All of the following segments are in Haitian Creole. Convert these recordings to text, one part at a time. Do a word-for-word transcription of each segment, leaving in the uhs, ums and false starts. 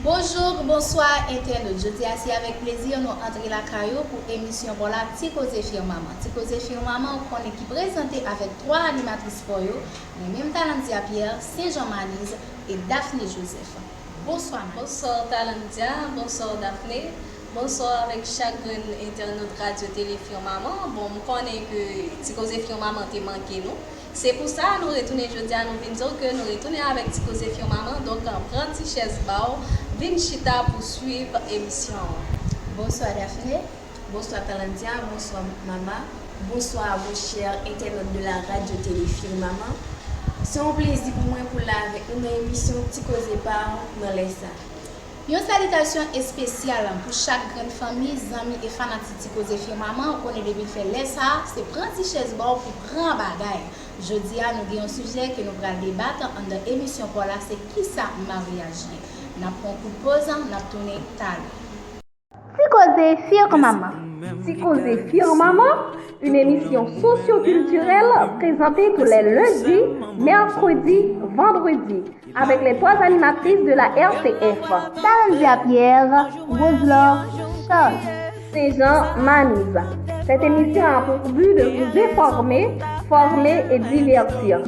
Bonjou, bonswa entènot. Jodi a se avèk plezi nou antre lakay ou pou emisyon pa w la Ti Koze Firmaman. Ti Koze Firmaman ou konnen ki prezante avèk twa animatris pa w yo, mwen menm Talandia Pierre, Saint Jean Manise e Daphné Joseph. Bonswa Manise. Bonswa Talandia, bonswa Daphné, bonswa avèk chak grenn entènot Radyo Tele Firmaman. Bon, m konnen ke Ti Koze Firmaman te manke nou. Se pou sa nou retounen jodi a, nou vin di w ke nou retounen avèk Ti Koze Firmaman. Donk, pran ti chèz ba w, vin chita pou swiv emisyon an. Bonswa Daphné. Bonswa Talandia, bonswa Mama, bonswa vos chers internautes de la radio télé Firmaman. Se yon plezi pou mwen pou la avèk nou nan emisyon Ti Koze pa w nan lè sa. Yon salitasyon espesyal pou chak grenn fanmi, zanmi e fanatik Ti Koze Firmaman, ou konnen depi l fè lè sa, se pran ti chèz ba w pou pran bagay. Jodi a, nou gen yon sijè ke nou pral debat anndan emisyon pa w la, se kisa maryaj ye. N ap pran yon kout poz, n ap tounen talè. Ti Koze Firmaman. Ti Koze Firmaman, une émission socio-culturelle présentée tous les lundis, mercredis, vendredis, avec les trois animatrices de la R T F. Talandia Pierre, Roselor Charles. Saint Jean Manise. Cette émission a pour but de vous informer, former et divertir.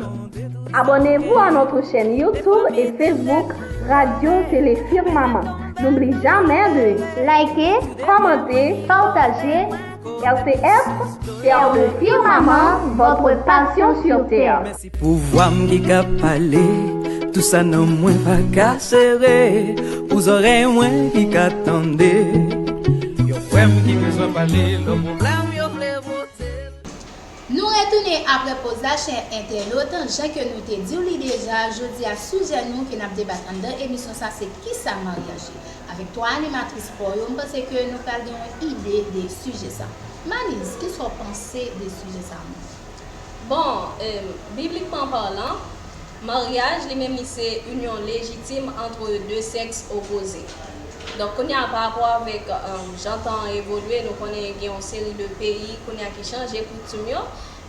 Abonnez-vous à notre chaîne YouTube et Facebook Radio Télé Firmaman. N'oublie jamais de liker, commenter, partager. R T F, terre de firmament, votre passion sur terre. Pou vwa m ki ka pale, tout sa nan mwen pa ka sere, pou zòrèy mwen ki ka tande. Yon frè m ki bezwen pale, lè pwoblèm yo vle vote. Nou retounen apre poz la, chè entènot. Jan ke nou te di w li deja, jodi a sijè nou ke n ap debat anndan emisyon sa se kisa maryaj ye. Avèk twa animatris pa w yo, m panse ke nou pral gen yon ide de sijè sa. Manise, kisa w panse de sijè sa menm? Bon, em, biblikman palan, maryaj li menm li se inyon lejitim antre de sèks opoze. Donk kounye a pa rapò avèk, em, jan tan an evolye, nou konnen gen yon seri de peyi kounye a ki chanje koutim yo.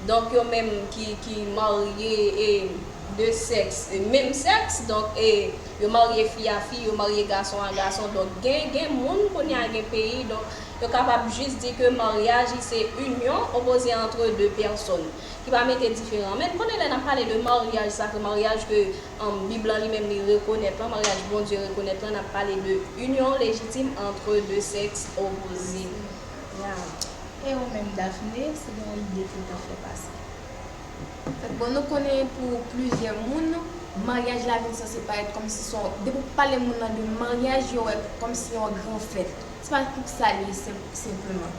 Donk yo menm ki, ki marye e de sèks, e menm sèks, donk e yo marye fi a fi, yo marye gason a gason. Donk gen, gen moun kounye a gen peyi, donk yo kapab jis di ke maryaj li se inyon opoze antre de pèsòn, ki pa mete diferan. Men n konnen lè n ap pale de maryaj sakre, maryaj ke, um, Bib lan li menm li rekonèt lan, maryaj Bondye rekonèt lan, n ap pale de inyon lejitim antre de sèks opoze. Ya. E ou menm Daphné, si gen yon ide ke w ta fè pase? Fèt, bon, nou konnen pou plizyè moun, maryaj la vin sanse parèt kòmsi se yon, depi w pale moun nan de maryaj, yo wè kòmsi se yon gran fèt. Se pa pou sa l ye senp-, senpleman.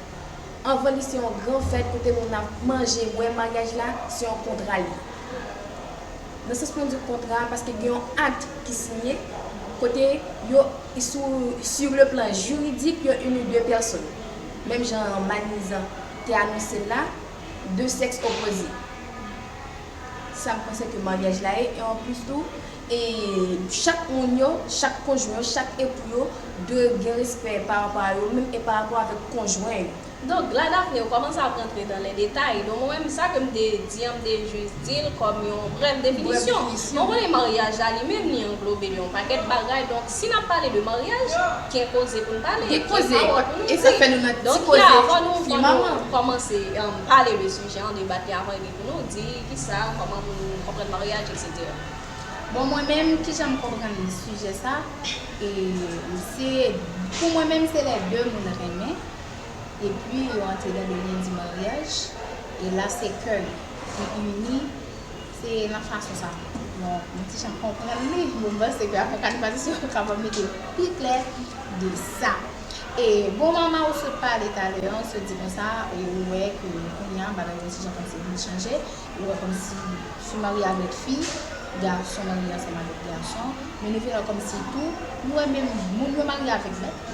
Anvan li se yon gran fèt kote moun ap manje, bwè, maryaj la se yon kontra li ye. Nan sans mwen di kontra, paske gen yon akt ki siyen, kote yo, sou, sur le plan juridique, yo ini de pèsòn. Menm jan Manise te anonse l la, de sèks opoze. Sa m panse ke maryaj la ye, e anplis tou, e chak moun yo, chak konjwen yo, chak epou yo, dwe gen respè pa rapò a yo menm e pa rapò avèk konjwen yo. Donk, la Daphné, ou kòmanse ap rantre dans les détails. Donk, mwen menm, sa ke m te di an, m te jis di l kòm yon brèf definisyon. Brèf definisyon. Men w konnen maryaj la, li menm, li anglobe de yon pakèt bagay. Donk, si n ap pale de maryaj, gen koze pou n pale, gen pawòl pou nou di. Gen koze, e sa fè nou nan Ti Koze Firmaman. Donk, ya, fò nou, fò nou kòmanse, um, pale de sijè an, debat li avan, epi pou nou di kisa, kòman pou nou konprann maryaj, etsetera. Bon, mwen menm, kijan m konprann sijè sa, e, se, pou mwen menm, se lè de moun renmen, epi yo antre nan de lyen di maryaj, e la se kè ki ini, se nan fason sa. Bon, mwen ti jan konprann li, bon, m panse ke avèk animatris yo kapab mete pi klè de sa. E bon, Mama, ou sot pale talè an, ou sot di konsa, e ou wè ke kounye a, bagay yo ti jan kòmsi vin chanje, ou wè kòmsi fi marye avèk fi, gason marye ansanm avèk gason, men nou vin wè kòmsi tou, nou wè menm moun yo marye avèk bèt tou.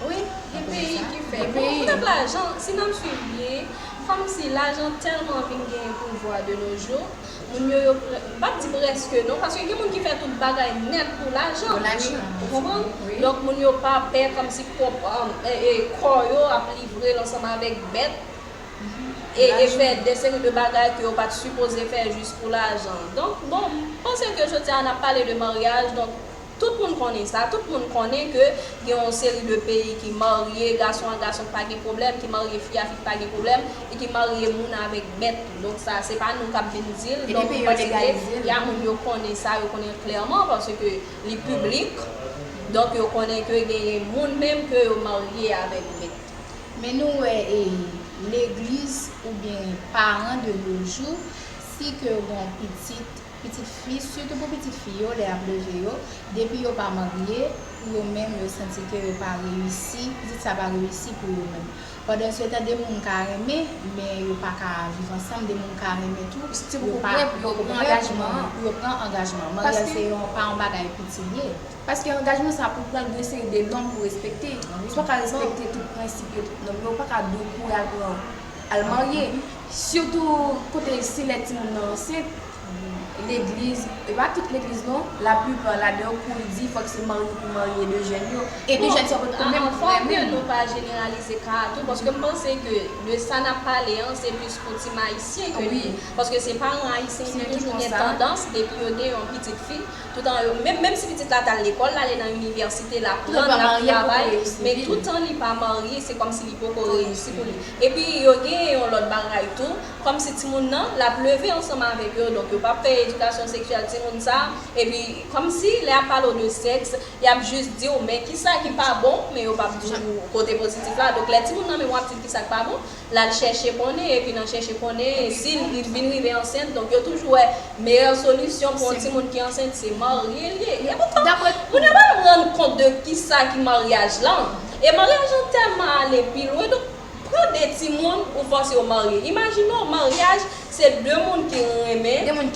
Wi, gen peyi ki fè. Bon, pou lajan, si n ap swiv byen, kòmsi lajan tèlman vin gen pouvwa de nos jours, moun yo, yo pre-, m p ap di prèske non, paske gen moun ki fè tout bagay nèt pou lajan. Pou lajan. Ou konprann? Wi. Donk, moun yo pa pè kòmsi kò, e, e, kò yo ap livre l ansanm avèk bèt, e, e fè de seri de bagay ke yo pa t sipoze fè jis pou lajan. Donk, bon, m panse ke jodi a n ap pale de maryaj, donk, Tout moun konnen sa, tout moun konnen ke gen yon seri de peyi ki marye gason ak gason ki pa gen pwoblèm, ki marye fi a fi ki pa gen pwoblèm, e ki marye moun avèk bèt tou. Donk sa, se pa nou k ap vin di l. Donk mwen panse ke ya moun yo konnen sa, yo konnen l klèman, paske li piblik. Donk yo konnen ke genyen moun menm ke yo marye avèk bèt. Men nou wè e legliz oubyen paran de nos jours, si ke yo gen yon pitit, pitit fi, sitou pou pitit fi yo, lè y ap leve yo, depi yo pa marye, pou yo menm, yo santi ke yo pa reyisi, pitit sa pa reyisi pou yo menm. Pandansetan, de moun ka renmen, men yo pa ka viv ansanm, de moun ka renmen tou, yo pa pran angajman. Pou yo pran angajman. Maryaj se yon, pa yon bagay piti l ye. Paske angajman sa pou pran l gen seri de nòm pou respekte. Ou pa ka respekte tout prensip yo, tout nòm yo, ou pa ka di w kouri al pran, al marye. Sitou kote si lè timoun nan ansent, legliz, e pa tout legliz non, laplipa ladan yo kouri di fòk se marye pou marye de jèn yo. E de jèn sa yo pa menm renmen. Fòk ke nou pa jeneralize ka a tou, paske m panse ke de sa n ap pale an, se plis pou timoun ayisyen ke li ye. Paske se paran ayisyen ki toujou gen tandans, depi yo gen yon pitit fi, Toutan yo, menm, menm si pitit la t al lekòl, l ale nan inivèsite, l aprann, l ap travay, men toutan li pa marye, se kòmsi li poko reyisi pou li. Epi yo gen yon lòt bagay tou, kòmsi timoun nan, l ap leve ansanm avèk yo, donk yo p ap fè edikasyon seksyèl timoun sa, epi kòmsi lè y ap pale w de sèks, y ap jis di w, men kisa ki pa bon, men yo p ap di w kote pozitif la. Donk lè timoun nan menm w ap di l kisa k pa bon, l al chèche konnen, epi nan chèche konnen, si l vin rive ansent, donk yo toujou wè meyè solisyon pou yon timoun ki ansent, se marye l ye. Epoutan, moun yo pa rann kont de kisa ki maryaj la. E maryaj lan tèlman ale pi lwen, donk pran de timoun ou fòse yo marye. Imajine w, maryaj, se de moun ki renmen, de moun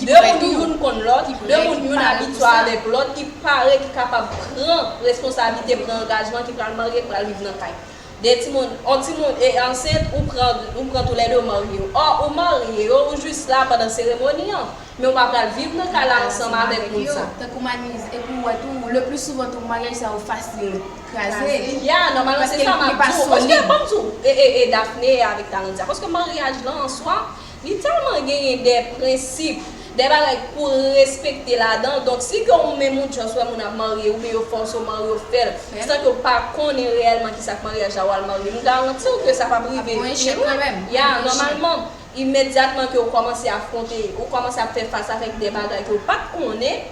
youn konn lòt, de moun youn abitye avèk lòt, ki pare, ki kapab pran responsablite, pran angajman, ki pral marye, ki pral viv nan kay. De timoun, yon timoun e ansent, ou pran, ou pran toulède, ou marye yo. Ò, ou marye yo, ou jis la pandan seremoni an, men ou pa pral viv nan kay la ansanm avèk moun sa. Tankou Maniz, epi ou wè tou, le pli souvan tou, maryaj sa yo fasil kraze. Ya, nòmalman, se sa m ap di w. Paske, ban m di w, e, e, e Daphné avèk Talandia. Paske maryaj lan, an swa, Li tèlman genyen de prensip, de bagay pou respekte ladan. Donk, si ke ou menm ou just wè moun ap marye, oubyen yo fòse w marye, w fè l, san ke w pa konnen reyèlman kisa k maryaj la, w al marye, m garanti w ke sa p ap rive pi lwen. Ya, nòmalman, imedyatman ke w kòmanse afwonte, ou kòmanse ap fè fas avèk de bagay ke w pa t konnen,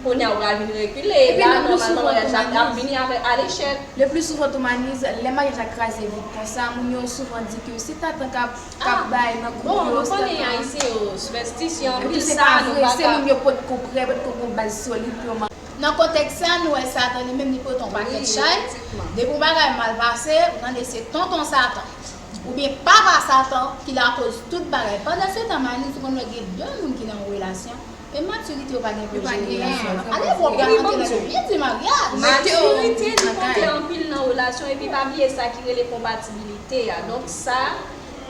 Kounye a ou pral vin rekile, e la nòmalman maryaj la ap vini avèk a lechèk. Le pli souvan tou Maniz, lè maryaj la kraze vit konsa, moun yo souvan di ke se tatan k ap, k ap bay nan koup yo, se tatan. Bon, nou konnen Ayisyen yo sipèstisye anpil, sa nou pa ka. Se moun yo potko prè, potko gen baz solid pou yo marye. Nan kontèks sa, nou wè Satan li menm li pote yon pakèt chay. Depi yon bagay mal pase, ou tande se tonton Satan. Oubyen papa Satan ki lakoz tout bagay. Pandansetan, Maniz, ou konn wè gen de moun ki nan yon relasyon, E matirite yo pa gen pou yo jere relasyon an. Ale pwòp yo antre nan byen di maryaj. Matirite li konte anpil nan relasyon epi pa bliye sa ki rele konpatibilite a. Donk sa,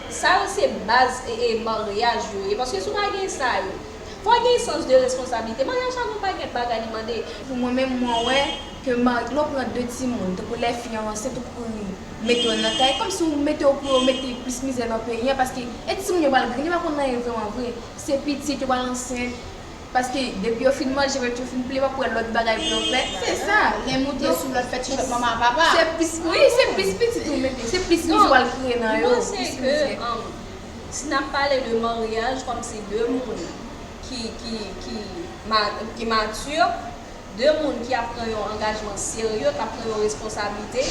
sa yo se baz e, e maryaj yo ye. Paske si w pa gen sa yo, fò w gen sans de responsablite. Maryaj la gon pakèt bagay li mande. Pou mwen menm mwen wè ke mari, lè w pran de timoun, tankou lè fi an ansent ou kouri mete yo nan kay, kòmsi w mete yo pou yo mete plis mizè nan peyi an, paske e timoun yo pral grandi, yo pa konn anyen vrèman vre. Se pitit yo pral ansent, Paske depi yo fin manje, yo fin pliye, yo p ap wè lòt bagay pou yo fè. Se sa. Lè moute sou lòt fè ti chòt manman a papa. Se plis, wi, se plis pitit ou mete, se plis mizè w al kreye nan yo. Mwen panse ke, um, si n ap pale de maryaj kòmsi de moun ki, ki, ki, ma, ki mati, de moun ki ap pran yon angajman serye, k ap pran yon responsablite,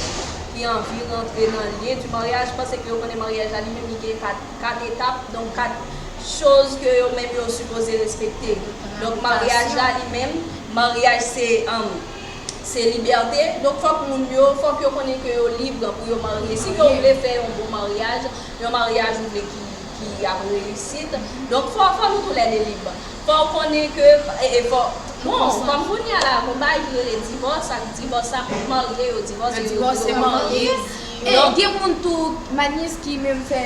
ki anvi rantre nan lyen di maryaj, paske yo konnen maryaj la li menm li gen kat, kat etap, donk kat choz ke yo menm yo sipoze respekte. Donk maryaj la li menm, maryaj se, um, se libète, donk fòk moun yo, fòk yo konnen ke yo lib pou yo marye. Si ke w vle fè yon bon maryaj, yon maryaj ou vle ki, ki ap reyisit. Donk fò, fò nou toulède lib. Fò w konnen ke, e, e fò, bon, kòm kounye a la, gon bagay ki rele divòs, ak divòs sa, koup marye yo divòse, yo, yo, yo marye. E gen moun tou, Maniz, ki menm fè,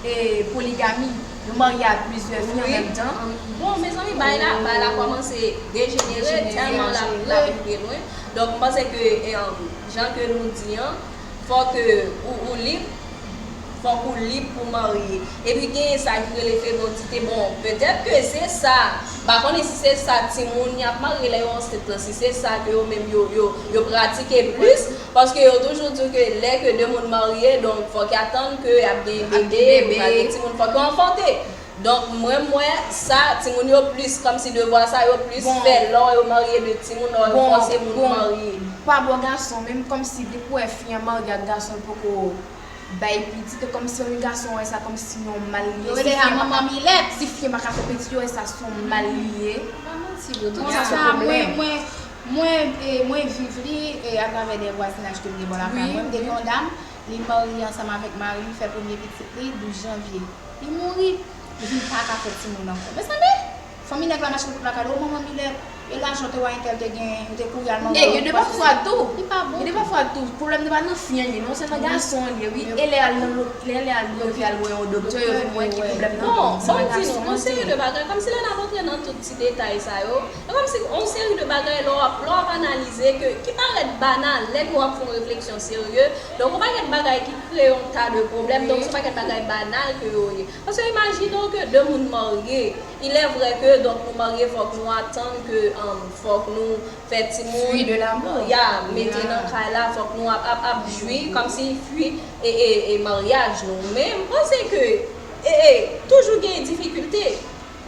e, poligami, yo marye a plizyè fi an menm tan. Bon, mezanmi, bagay la, bagay la kòmanse dejenere, tèlman l ap, l ap rive lwen. Donk, m panse ke, e, jan ke nou di an, fò ke ou, ou lib, Fòk ou lib pou marye. Epi genyen sa ki rele fegondite. Bon, petèt ke se sa. M pa konnen si se sa timoun y ap marye lè yo ansent lan, si se sa ke yo menm yo, yo, yo pratike plis. Paske yo toujou di ke lè ke de moun marye, donk fòk y atann ke y ap gen bebe, yo pral gen timoun, fòk yo anfante. Donk mwen, m wè sa, timoun yo plis, kòmsi devwa sa yo plis fè lè yo marye de timoun, lè yo fòse moun marye. Pa bò gason, menm kòmsi depi w wè fi an marye ak gason, l poko bay pitit, e kòmsi yon gason wè sa kòmsi yon mal li ye. Yo rele sa manman milèt. Si fi an pa ka fè pitit, yo wè sa se yon mal li ye. Pa manti, bro. Tout sa se pwoblèm. Mwen, mwen, mwen, e, mwen viv li e atravè de vwazinaj ke m gen bò lakay mwen. M te gen yon dam, li marye ansanm avèk mari l, fè premye pitit li douz janvye. Li mouri, li vin pa ka fè timoun ankò. Mezanmi! Fanmi nèg la mache tout lakay, o manman milèt, e lajan te wa entèl te gen, yo te kouri al nan. Nèg yo de pafwa tou. Li pa bon. Yo de pafwa tou. Pwoblèm nan pa nan fi an ye non, se nan gason an li ye wi. E lè al nan lè lè al nan lòpital wè yon doktè, yo vin wè ki pwoblèm nan. Bon, se nan gason an li ye. Yon seri de bagay, kòmsi lè n ap antre nan tout ti detay sa yo, e kòmsi yon seri de bagay lè w ap lè w ap analize ke ki parèt banal lè ke w ap fè yon refleksyon serye, donk yon pakèt bagay ki kreye yon ta de pwoblèm, donk se yon pakèt bagay banal ke yo ye. Paske imajine w ke de moun marye, il est vrai que, donk, nou marye, fòk nou atann ke, um, fòk nou fè timoun, ya, mete nan kay la, fòk nou ap, ap, ap jwi, kòmsi fwi e, e, e maryaj nou. Men, m panse ke, e, e, toujou gen difikilte.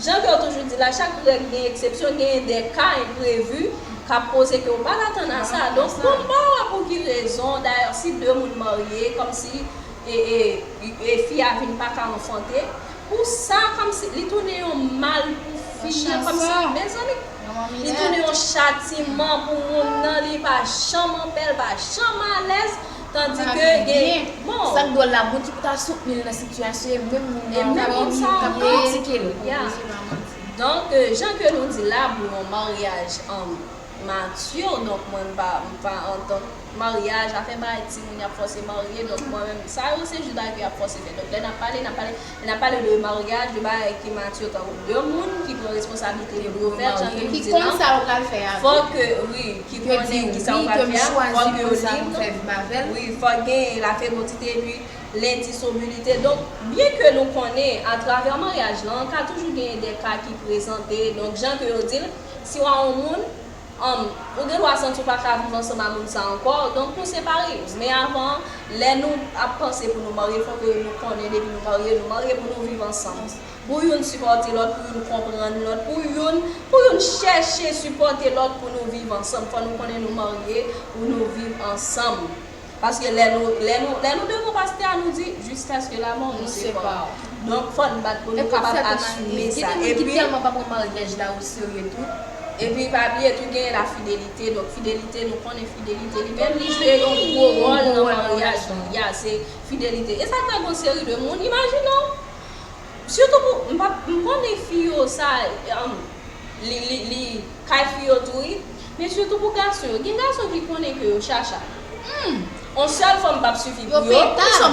Jan ke yo toujou di la, chak règ gen eksepsyon, genyen de ka enprevi k ap poze ke w pa t atann a sa. Donk, pou m pa wè pou ki rezon, dayè, si de moun marye, kòmsi e, e, e fi a vin pa ka anfante. Pou sa, kòmsi li tounen yon mal pou fi an, kòmsi, mezanmi, li tounen yon chatiman pou moun nan, li pa janm anpè, l pa janm alèz, tandi ke gen, bon. Sa k dwòl la, moun ki pou ta soutni l nan sitiyasyon, e menm moun nan k ap kritike l. Donk, e, jan ke nou di la, pou yon maryaj, um, mature, donk mwen m pa, m pa antan maryaj, afè bay timoun y ap fòse marye, donk mwen menm, sa yo se jis bagay ke y ap fòse fè. Donk lè n ap pale, n ap pale, lè n ap pale de maryaj, de bagay ki mature, tankou de moun ki pran responsablite yo pou yo fè l, jan ke nou di la, fòk, wi, ki konnen kisa yo pral fè a, fòk yo lib, wi, fòk gen lafegondite epi lendisonibilite. Donk, byen ke nou konnen, atravè maryaj lan, ka toujou genyen de ka ki prezante. Donk, jan ke yo di l, si w a yon moun, Ann, ou gen dwa santi w pa ka viv ansanm a moun sa ankò, donk nou separe. Men avan, lè nou ap panse pou nou marye, fòk nou konnen depi nou marye, nou marye pou nou viv ansanm. Pou youn sipòte lòt, pou youn konprann lòt, pou youn, pou youn chèche sipòte lòt pou nou viv ansanm. Fò nou konnen nou marye pou nou viv ansanm. Paske lè nou, lè nou, lè nou devan pastè a, nou di, jiskaske lamò nou separe. Donk, fò n bat pou nou kapab asime sa. Epi, gen de moun ki tèlman pa pran maryaj la o serye tou. Epi, pa bliye tou, gen lafidelite. Donk, fidelite, nou konnen fidelite, li menm, li jwe yon gwo wòl nan maryaj la. Ya, se fidelite. E sa k fè gon seri de moun, imajine w, sitou pou, m pa, m konnen fi yo, sa, um, li, li, li, kay fi yo tou wi. Men sitou pou gason yo. Gen gason ki konnen ke yo chacha. Hmm. On sèl fanm p ap sifi pou yo. Yo peta.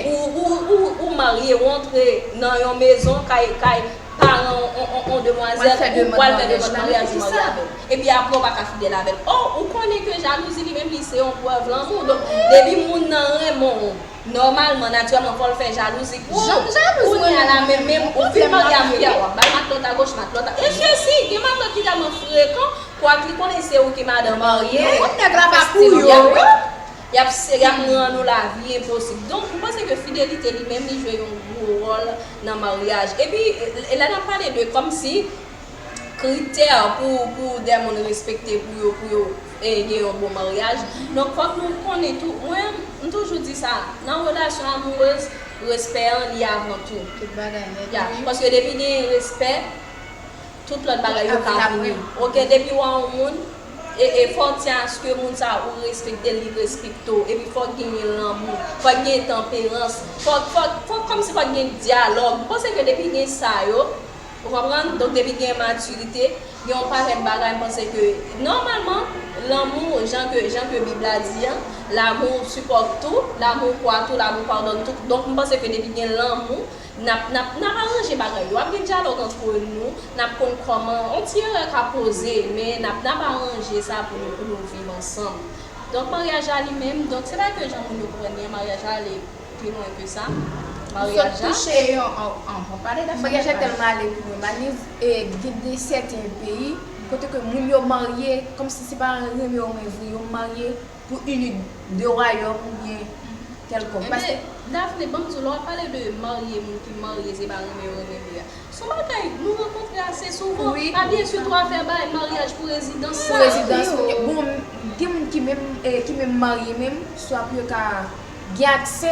Ou, ou, ou, ou marye, ou antre nan yon mezon, kay, kay paran on, on, on demwazèl, ou pral fè demann maryaj, ou marye avè l. Epi apre, ou pa ka fidèl avè l. Oh, ou konnen ke jalouzi li menm, li se yon prèv lanmou. Donk, depi moun nan renmen w, nòmalman, natirèlman, fò l fè jalouzi pou ou. Kounye a la, menm, menm, ou fin marye a moun, w ap ba l matlòt agoch, matlòt a. E sesi, gen matlòt ki tèlman frekan, kwak li konnen se ou ki madan marye. Nèg la pa pou yo. Y ap, y ap rann ou lavi enposib. Donk, m panse ke fidelite li menm, li jwe yon gwo wòl nan maryaj. Epi, lè n ap pale de kòmsi kritè pou, pou de moun respekte pou yo, pou yo, e, gen yon bon maryaj. Donk, fòk nou konnen tou, mwen, m toujou di sa, nan relasyon amourèz, respè an, li avan tou. Tout bagay nèt, wi. Paske depi gen respè, tout lòt bagay yo ka vini. Oke, depi w a yon moun, e, e fò w tyen aske moun sa ou respekte l, li respekte w. Epi fòk genyen lanmou, fòk genyen tanperans, fòk, fòk, fòk kòmsi fòk gen dyalòg. M panse ke depi gen sa yo, ou konprann? Donk depi gen matirite, gen yon pakèt bagay, m panse ke nòmalman, lanmou, jan ke, jan ke Bib la di an, l'amour supporte tout, l'amour croit tout, l'amour pardonne tout. Donk m panse ke depi gen lanmou, N ap, n ap, n ap aranje bagay yo. Ap gen dyalòg antre nou, n ap konn kòman, on ti erè ka poze, men n ap, n ap aranje sa pou nou, pou nou viv ansanm. Donk, maryaj la li menm, donk, se pa ke jan moun yo konprann li an, maryaj la ale pi lwen ke sa. Maryaj la. Touche yon an, an, an pale dafè maryaj la tèlman ale pi lwen. Malgre e gen de sèten peyi kote ke moun yo marye kòmsi se pa renmen yo renmen vre, yo marye pou inik de wayòm oubyen kèlkonk. Paske Daphné, ban m di w, lè w ap pale de marye, moun ki marye se pa renmen yo renmen vre a, se yon bagay nou rankontre ase souvan. Wi. Pa byen sitou afè bay maryaj pou rezidans sa. Pou rezidans moun yo. Bon, gen moun ki menm, eh, ki menm marye menm, swa pou yo ka gen aksè,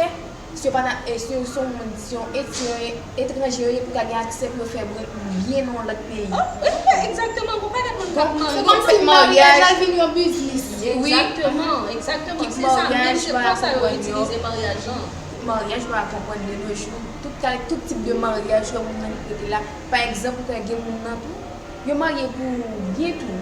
si yo pa ta, eh, si yo se yon moun, si yon et-, si yon etranje yo ye, pou yo ka gen aksè pou yo fè byen nan yon lòt peyi. Oh, eh, egzakteman, gon pakèt moun k ap marye. Se kòmsi maryaj la vin yon biznis. Wi. Egzakteman, egzakteman. Se sa, menm se konsa yo itilize maryaj lan. Maryaj pa konprann de nos jours. Tout kalite, tout tip de maryaj ke moun nan rete la. Pa egzanp, ou ka gen moun nan tou, yo marye pou byen tou.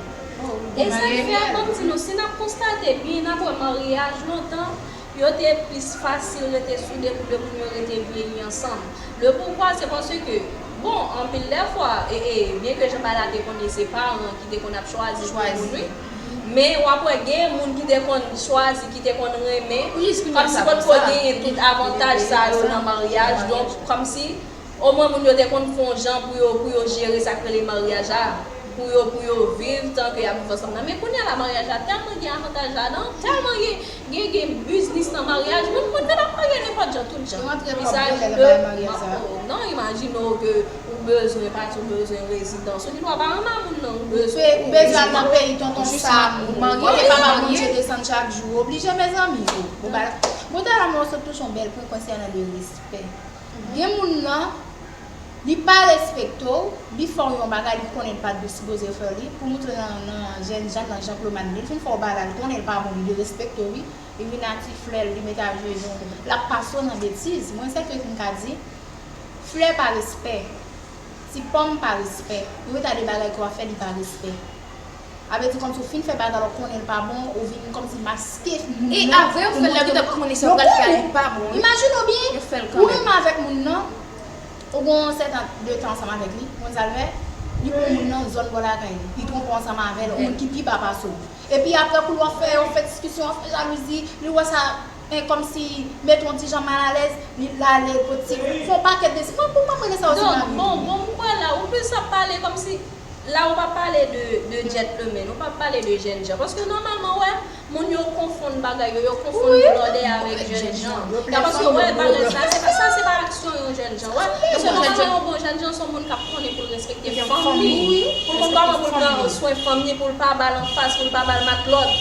E sa k fè, ban m di nou, si n ap konstate byen, n ap wè maryaj lontan, yo te plis fasil rete soude pou de moun yo rete vyeyi ansanm. Le poukwa, se paske, bon, anpil de fwa, e, e, byen ke Jean Bala te konnen se paran ki te konn ap chwazi pou moun, wi. Men w ap wè gen moun ki te konn chwazi, ki te konn renmen, kòmsi potko genyen tout avantaj sa yo nan maryaj, donk kòmsi omwen moun yo te konn fè yon jan pou yo, pou yo jere sa k rele maryaj la, pou yo, pou yo viv tan ke y ap viv ansanm nan. Men kounye a la, maryaj la tèlman gen avantaj ladan, tèlman gen, gen, gen biznis nan maryaj, moun, moun vin ap marye nenpòt jan, tout jan. Yo antre kòb bèlè nan bay maryaj sa. Oh, non, imajine w ke ou bezwen pati, ou bezwen rezidans. Ou gen dwa pa renmen moun nan, ou bezwen. Ou bezwen al nan peyi tonton Sam, ou marye, e papa moun jete desann chak jou, ou oblije, mezanmi. Ou, ou pa, bon, talè a mwen sot touche yon bèl pwen konsènan le respè. Gen moun nan, li pa respekte w, li fè w yon bagay, li konnen l pa t sipoze fè w li, pou moutre nan, nan jèn jan, nan janploman li, li fin fè w bagay la, li konnen l pa bon, li derespekte w, wi, li vin ak ti flè l, li met a jenou, l ap pase w nan betiz. Mwen, sèl trik m ka di, flè pa respè, ti pòm pa respè, yon ta de bagay ke w ap fè, li pa respè. A vle di kòmsi w fin fè bagay la, w konnen l pa bon, ou vin kòmsi maske moun nan. E apre, yo fè l lè yo gentan konnen sa w pral fè a, li pa bon, wi. Imajine w byen, ou renmen avèk moun nan, ou gen yon sèten de tan ansanm avèk li, ou konn sa l fè? Li pran moun nan zòn bò lakay li, li twonpe w ansanm avè l, yon moun ki pi ba pase w. Epi apre, kou l wè w fè, w fè diskisyon, w fè jalouzi, li wè sa, en, kòmsi mete w yon ti jan malalèz, li l ale politik, fè yon pakèt de, mwen, pou mwen, mwen, sa yo se mari. Donk, bon, bon, m kwè la, ou plis ap pale kòmsi La, ou pa pale de, de gentleman, ou pa pale de jèn jan. Paske nòmalman, wè, moun yo konfonn bagay yo, yo konfonn lòdè avèk jèn jan. Nan paske, wè, bagay sa, se pa, sa se pa aksyon yon jèn jan, wè. Paske nòmalman, yon bon jèn jan, se yon moun k ap konnen pou l respekte fanm li, pou l konn kòman pou l pran swen fanm li, pou l pa ba l anfas, pou l pa ba l matlòt.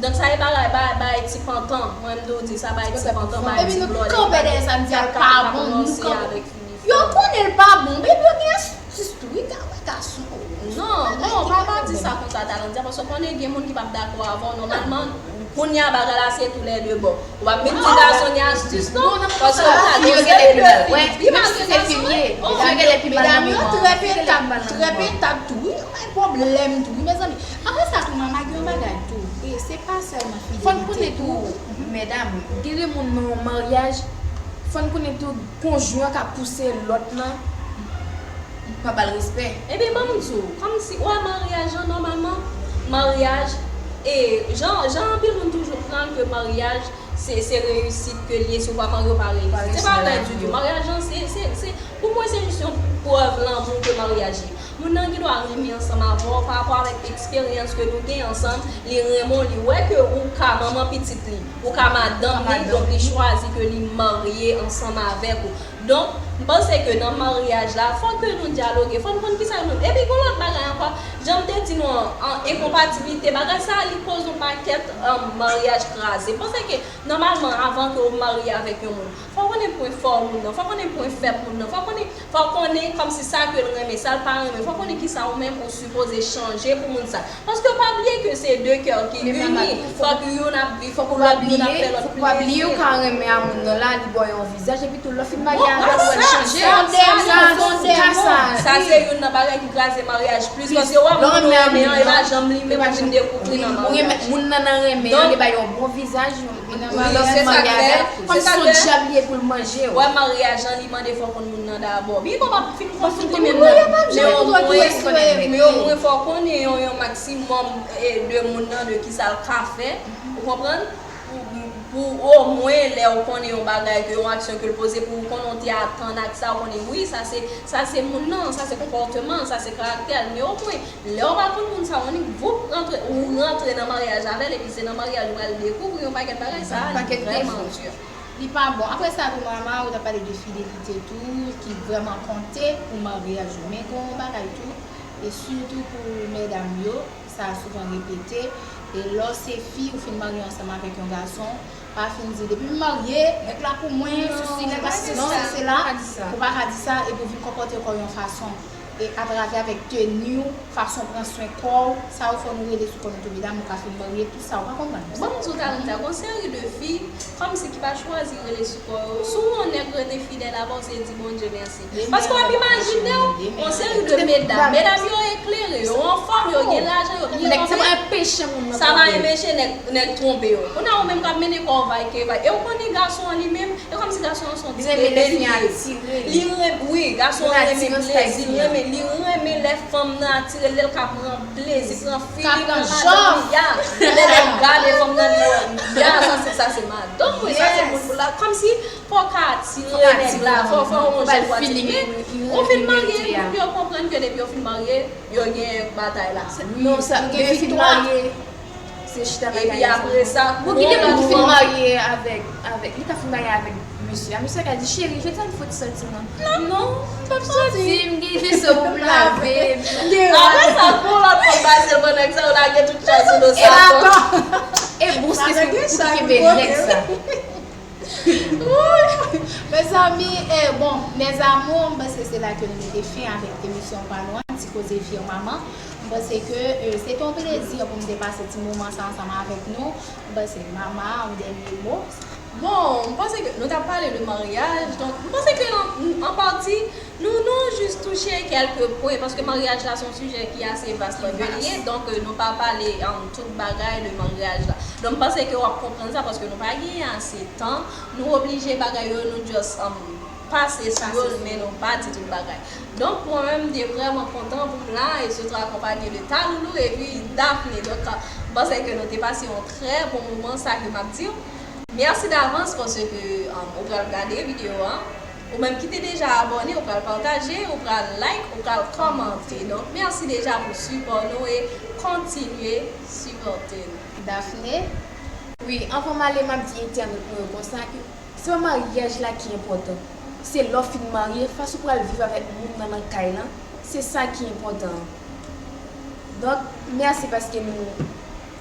Donk, sa e bagay, bagay, bagay ti pantan. Mwen, m di w di, sa bagay ti pantan, bagay ti blòdè, bagay ti kaka k ap ranse avèk fi. Yo konnen l pa bon, men yo gen astis tou, wi, ka wè gason. Non, non, pa, pa di sa konsa, Talandia, paske w konnen gen moun ki p ap dakò avè w, nòmalman, kounye a bagay la se toulède bò. Ou p ap vin di gason gen astis, non, paske w ka gen fi yo genlè pi mal. Wè, menm si se fi m ye, fi yo genlè pi mal nan moman an. Medam yo trè petad, trè petad tou, wi, yo bay pwoblèm tou, wi, mezanmi. Apre sa tou, manman gen yon bagay tou, e se pa sèlman fidelite tou. Fò n konnen tou, medam, gen de moun nan yon maryaj, fò n konnen tou, konjwen an ka pouse lòt lan pa ba l respè. Ebyen, ban m di w, kòmsi, w wè maryaj lan, nòmalman, maryaj, e jan, jan anpil moun toujou pran ke maryaj, se, se reyisit ke l ye, si w pa marye, w pa reyisit. Se pa vre ditou. Maryaj lan, se, se, se, pou mwen, se jis yon prèv lanmou ke maryaj ye. Moun nan gen dwa renmen ansanm avè w, pa rapò avèk eksperyans ke nou gen ansanm, li renmen w, li wè ke ou ka manman pitit li, ou ka madanm li, donk li chwazi ke li marye ansanm avèk ou. Donk, m panse ke nan maryaj la, fò ke nou dyaloge, fò n konn kisa nou, epi gon lòt bagay ankò, jan m te di nou an, an enkonpatibilite, bagay sa a, li koz yon pakèt, um, maryaj kraze. M panse ke, nòmalman, avan ke w marye avèk yon moun, fò w konnen pwen fò moun nan, fò w konnen pwen fèb moun nan, fò w konnen Fò w konnen kòmsi sa ke l renmen, sa l pa renmen. Fò w konnen kisa ou menm ou sipoze chanje pou moun sa. Paske pa bliye ke se de kè ki ini. Fòk youn ap viv pou lòt, youn ap fè lòt plezi. Fòk pa bliye ou ka renmen a moun nan la, li ba w yon vizaj, epi tou lè w fin marye avè l, ou wè l chanje. Sa, sa, sa, sa se youn nan bagay ki kraze maryaj plis. Paske w ap moun ou renmen an, e pa janm li menm ou vin dekouvri nan maryaj. Moun nan nan renmen an, li ba yon bon vizaj, Wi, se sa k fè, se sa k fè. Wè, maryaj lan, li mande fò w konn moun nan dabò. Byen, bon, m ap fin konn moun nan, men omwen, men omwen fò w konnen yon, yon maksimòm, e, de moun nan, de kisa l ka fè. Ou konprann? pou, pou omwen lè w konnen yon bagay, ke yon aksyon ke l poze, pou w konnen w te atann ak sa, w konnen, wi, sa se, sa se moun nan, sa se konpòteman l, sa se karaktè l. Men omwen, lè w pa konn moun sa, w annik voup rantre, ou rantre nan maryaj avè l, epi se nan maryaj ou pral dekouvri yon pakèt bagay, sa li vrèman di. Li pa bon. Apre sa tou, Mama, ou t ap pale de fidelite tou, ki vrèman konte pou maryaj yo. Men gen yon bagay tou, e sitou pou medam yo, sa souvan repete, e lè w se fi, ou fin marye ansanm avèk yon gason, pa fin di, "Depi m marye, nèg la pou mwen, sesi, nèg la sesi, sela." Ou pa ka di sa, epi w vin konpòte kò w yon fason, e atravè avèk teni w, fason w pran swen kò w, sa yo fè nou rele sou kò nou tou, medam, ou ka fin marye, tout sa, ou pa konprann. Bon, m di w talè, gon seri de fi, kòmsi ki pa chwazi rele sou kò yo. Si yon nèg rete fidèl avè w, se di Bondye mèsi. Paske w ap imajine w, yon seri de medam, medam yo eklere, yo anfòm, yo gen lajan, yo gen lòt, sa pa enpeche nèg, nèg twonpe yo. Kounye a ou menm k ap mennen kò w vay ke vay. E ou konnen gason an li menm, e kòmsi gason an se yon ti bebe li ye. Li renmen, wi, gason an renmen plezi, li renmen, li renmen lè fanm nan atire l, lè l ka pran plezi, pran figi, pran madanm li, ya. Lè nèg gade fanm nan, li wè, ya, sa se, sa se madanm mwen, sa se moun pou la. Kòmsi fò w ka atire nèg la, fò, fò w yon jèn pou atire. Men ou fin marye, moun yo konprann ke depi yo fin marye, yo gen batay la. Non, sa, yo gen viktwa. Se chita bagay. Epi apre sa, bon, gen moun ki fin marye avèk, avèk, li ka fin marye avèk mesye a. Mesye a ka di, "Cheri, jodi a m fouti soti, non." Non, non, m p ap soti. M gen vese pou m lave. Apre sa, pou lòt fanm pase l pran nèg sa, ou lage tout chay sou do sa. E bous ke se ou ki kenbe nèg sa. Mezanmi, eh, bon, mes amours, m panse se la ke nou mete fen avèk emisyon pa nou an, Ti Koze Firmama. M panse ke, eh, se te yon plezi pou m te pase ti moman sa ansanm avèk nou. M panse Mama, yon dènye mo. Bon, m panse ke nou t ap pale de maryaj, donk m panse ke an, an pati, nou, nou jis touche kèlke pwen, paske maryaj la se yon sijè ki ase vas, ke li ye, donk, eh, nou pa pale, um, tout bagay de maryaj la. Donk, m panse ke w ap konprann sa, paske nou pa genyen ase tan, nou oblije bagay yo, nou just, um, pase sou yo, men nou pa di tout bagay. Donk, pou mwen menm, m te vrèman kontan pou m la, e sitou akonpanye de Taloulou epi Daphné. Donk, m panse ke nou te pase yon trè bon moman, sa ke m ap di w. Mèsi davans paske, um, ou pral gade videyo a. Ou menm ki te deja abòne, ou pral pataje, ou pral like, ou pral kòmante. Donk, mèsi deja pou sipò nou e kontinye sipòte nou. Daphné? Wi, anvan m ale, m ap di entènot mwen yo konsa ke se pa maryaj la ki enpòtan. Se lè w fin marye, fason w pral viv avèk moun nan nan kay lan, se sa ki enpòtan an. Donk, mèsi paske nou,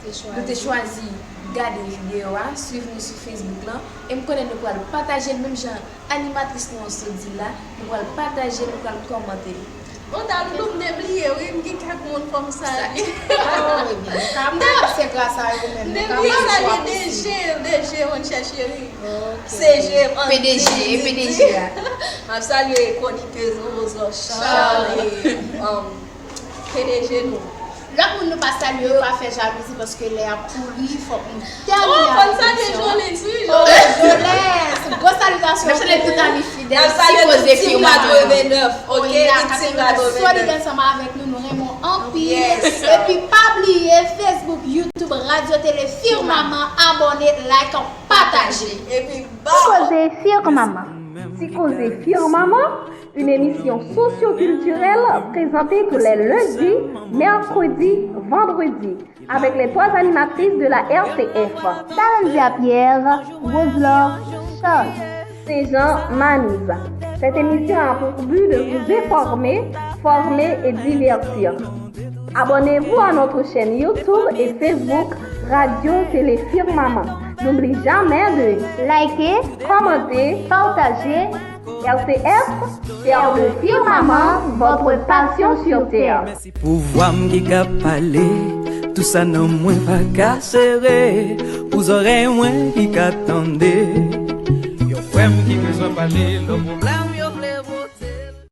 nou te chwazi gade videyo a, swiv nou sou Facebook lan, e m konnen nou pral pataje l menm jan animatris nou an sot di la, nou pral pataje, nou pral kòmante. Bon, Taloulou, m te bliye, wi, m gen kèk moun fò m salye. Oh, ebyen, nou ka pase gras a yo menm, nou ka pase chwa posib. M te bliye salye D G, D G, monchè cheri. Ok. C G, P D G, P D G a. M ap salye kwonikez Rose Charles, Charles. E, um, P D G nou. Lòt moun nou pa salye yo, pa fè jalouzi, paske lè ap kouri, fòk nou tèmine avèk misyon. Oh, fò n salye Jolens, wi, Jolens. Jolens, gwo salitasyon pou ou. N ap salye tout ami fidèl, Ti Koze Firmama. Katrevenèf, ok, Team katrevenèf. Solid ansanm avèk nou, nou renmen w anpil. Epi pa bliye Facebook, YouTube, Radyo Tele Firmama, abòne, like, pataje. Epi Ti Koze Firmama. Ti Koze Firmama, une émission socio-culturelle présentée tous les lundis, mercredis, vendredis, avec les trois animatrices de la R T F, Salandia Pierre, Roselor Charles, Saint-Jean Manise. Cette émission a pour but de vous informer, former et divertir. Abonnez-vous à notre chaîne YouTube et Facebook Radio Télé Firmament. N'oublie jamais de liker, commenter, partager. R T F, terre de firmament, votre passion sur terre. Pouvwa m ki ka pale, tout sa nan mwen pa ka sere. Pou zòrèy mwen ki ka tande. Yon frè m ki bezwen pale, lè pwoblèm